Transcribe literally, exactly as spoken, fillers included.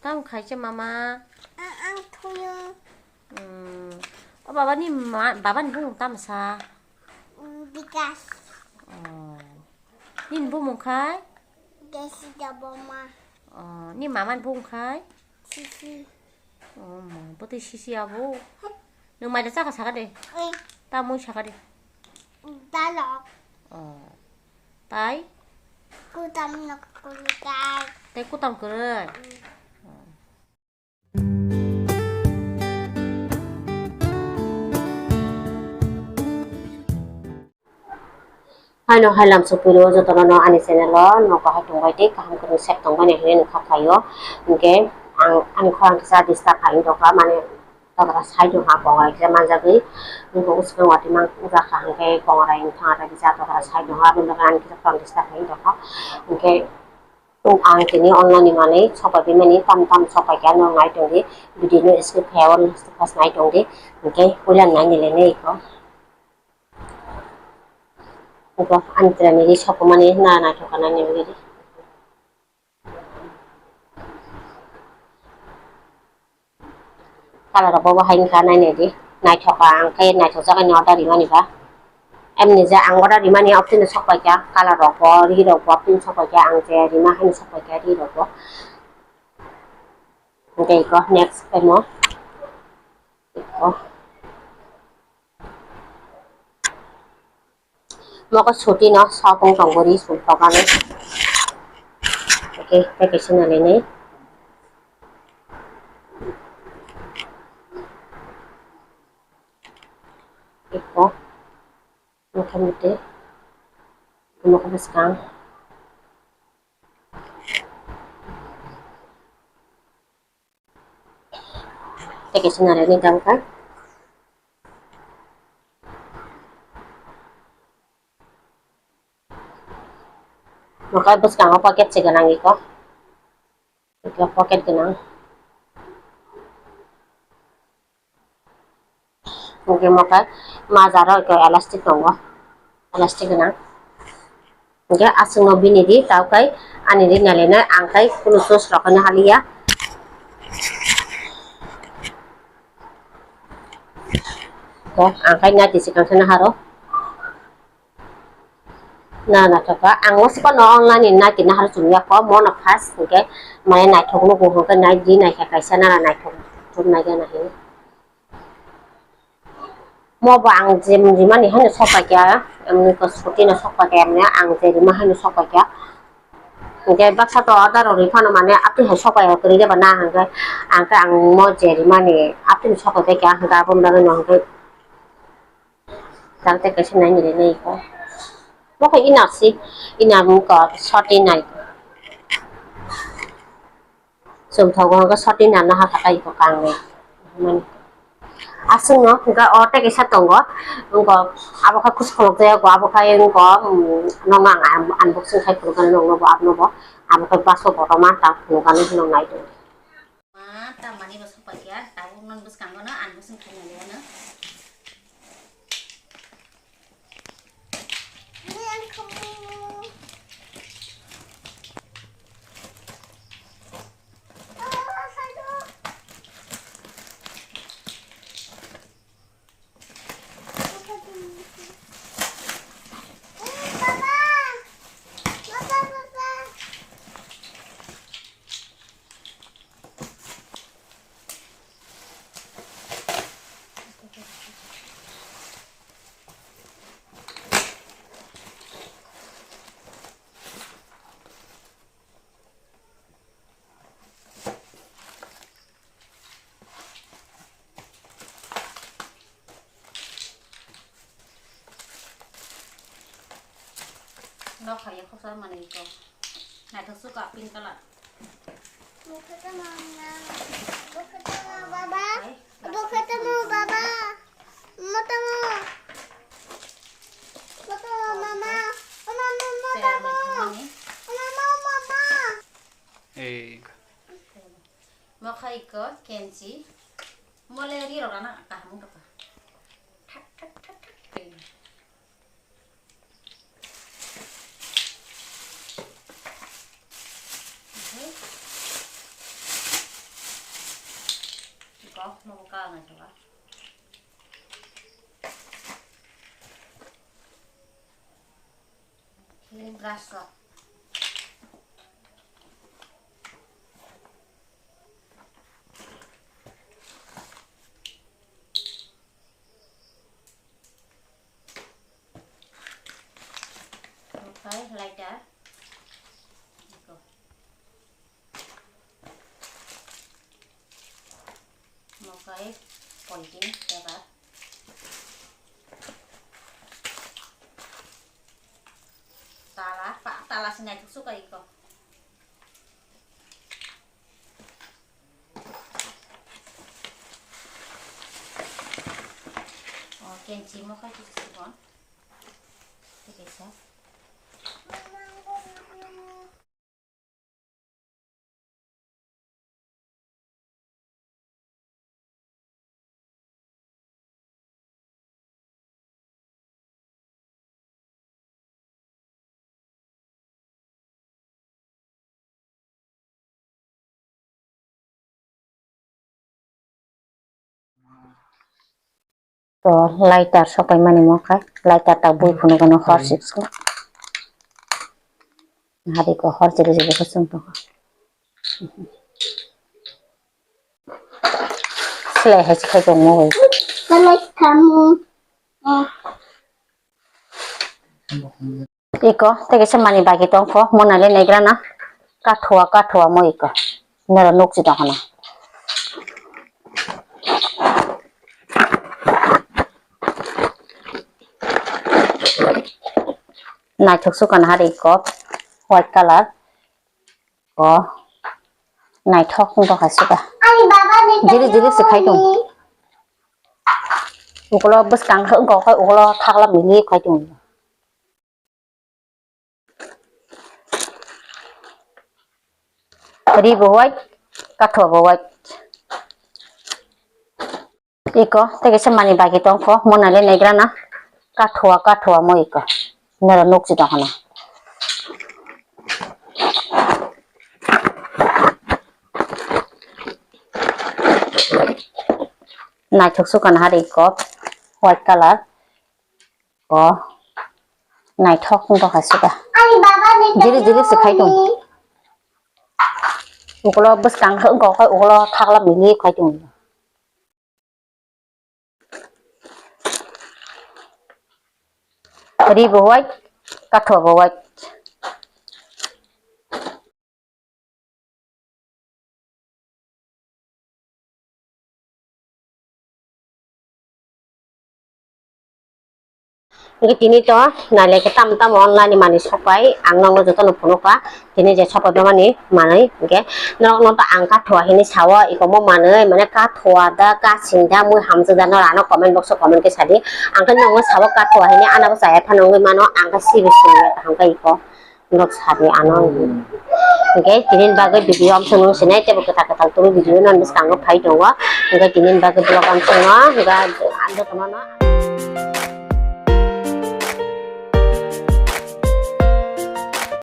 Tamo khaisa mama? Ang, ang thuyung. Hmm. O baba ni ma, baba ni bumung tamo sa? Hmm, Bikas. Oh. Nini bumung khai? Jessica Boma. Oh, ni mama ni bumung khai? Sisi. Oh, ma, bo tei sisi abo. Nwng mai da chakha saka de. Eh. Ta mui saka de. Dalok. Oh. Tai? Kutam nok kulikai. Tai kutam kwrwi? Mm. Oh. Haino hai lamsok piro jotono no ani channel o nogo hai tongbai tei kaham kwrwng sep tongbai nai hinwi nokha khaio. Hinkhe ang ani khorang kisa disturb khai wngtokha, mane dogra side o ha kongrai kisa manjagwi. Nokho usukhe watwi mang jakha hinkhe kongrai wngtha, ata kisa dogra side o ha, aboni bagwi ani kisa khorang disturb khai wngtokha. Hinkhe Ang tini online ni manwi sopai mani tam tam sopai khe ano nai tongdi, video no skip khaiya o last to last nai tongdi, hinkhe puila nai nai le nai kho. Iko ani chwrai ni ri sopai mani na naithok kha nai nai le ri. Colour rok bo bo hai wngkha, nai nai di, naithok kha, ang khe naithok jagani order rimani ba. Emni je ang order rimani option ni sok paikha, colour rok bo, ri rok bo option ni sok paikha, ang je rima haino sok paikha ri rok bo. Tei ko next phai mo. Iko. Mokol soti no sokong tong bori sum tokani. Oke, tei kaisa nalai nai. Eko, motha moti, mokol bwskang. Tei kaisa nalai nai tabuk kha. Mokol bwskango pocket se gwnang iko. Iko pocket gwnang. Hingke mokol majaro iko elastic tongo. Elastic gwnang. Hingke aswkno bini ri, tao khe ani ri nai le nai, ang khe kunu sos rok haino haliya. Ko, ang khe naiti swkang khe naharo. Na, naithok kha. Ang o siko no online ni naiti nahar chumya ko, mo no first hingke mane naithok nugo hingke nai di naikha kaisa nana naithok chum nai gana hinwi. Mo bo ang je rimani haino sok paikha, amni ko soti no sok paikha, amni ang je rima haino sok paikha. Hingke baksa to order rok ri phano mane apni hai sok paikha kwrwi de ba na hingke ang khe ang mo je rimani apni sok paikha hingke aboni bagwi no hingke. Tang tei kaisa nai nai nai ko. Bo khe inner si, inner mung ko short inner. Chwng thogo hwnkhe short inner no ha kha tai ko kang nai. Mani. Aswk no hwnkhe o tei kaisa tongo. Wngko abo khe kusu khuluk jaya ko abo khai wngko, um, nono ang unboxing khai phunukgani nokno bo abono bo. Abo khe baso kotorma tang phunukgani hinwi nai tongo. Ma, tamani bo sopai kha, tabuk non bwskango no, ang bwswng khaina liya no. Nok hai khoksa manwi ko. Naithok suka pink color. Bo khe tamo na, bo khe tamo baba, bo khe tamo baba, mo tamo, mo tamo mama, o mama, mo tamo, o mama, o mama. Ei. Mo khai ko kenchi, mo le ri rok rana kaham wng tongkha. Thak, thak, thak, thak, thak. Omo bo kalar naithoka. Ini brush rok. Omo khe lighter. Eko. Omo khe polythene paper. Tala, pa, tala se naithok sukha eko. O, kenchi mo khai kisa sukha. Tei kaisa. To lighter sopai mani mo khe, lighter ta bui phunukgano hor six khe. Hari ko hor chiri chiri khe chwng tongkha. Selai hai se khai tongmo bai. Iko, tei kaisa mani bagi tongkho, monale naigrana. Kathua, kathua mo iko. Noro nukchi tongkha na. Naithok sukha na hari iko, white color. O, naithok wng tongkha sida. Jili jili se khai tong. Ukulo bwskang wng kok khai ukulo thakla mili khai tong. Ri bo white, kathua bo white. Iko, tei kaisa mani bagi tongkho, monale naigrana. Kathua, kathua mo iko. Noro nukchi tongkha na. Naithok sukha na hari iko, white color. O, naithok wng tongkha sida. Jili jili se khai tong. Ukulo bwskang wng kok khai ukulo thakla mili khai tong. Ri bo white, kathua bo white. Hingke tini to nailai khe tamo tamo online ni manui sokpai, ang nokno jotono phunukha. Tini je sokpai mani manwi, hingke norokno to ang kathua hinwi sao, ikomo manwi, mane kathua da, kasing da, mui hamjak da, norok ano comment box o comment khe sadi. Ang khe nokno sao kathua hinwi, ano bo chaya phano wngwi mano, ang khe sibi singya kaham khe iko norok sadi ano. Hingke tini bagwi video amsong nung sinai tebo kwtal kwtal tubui video no bwskango phai tongo, hingke tini bagwi vlog amsong no, hingke ang jotono no.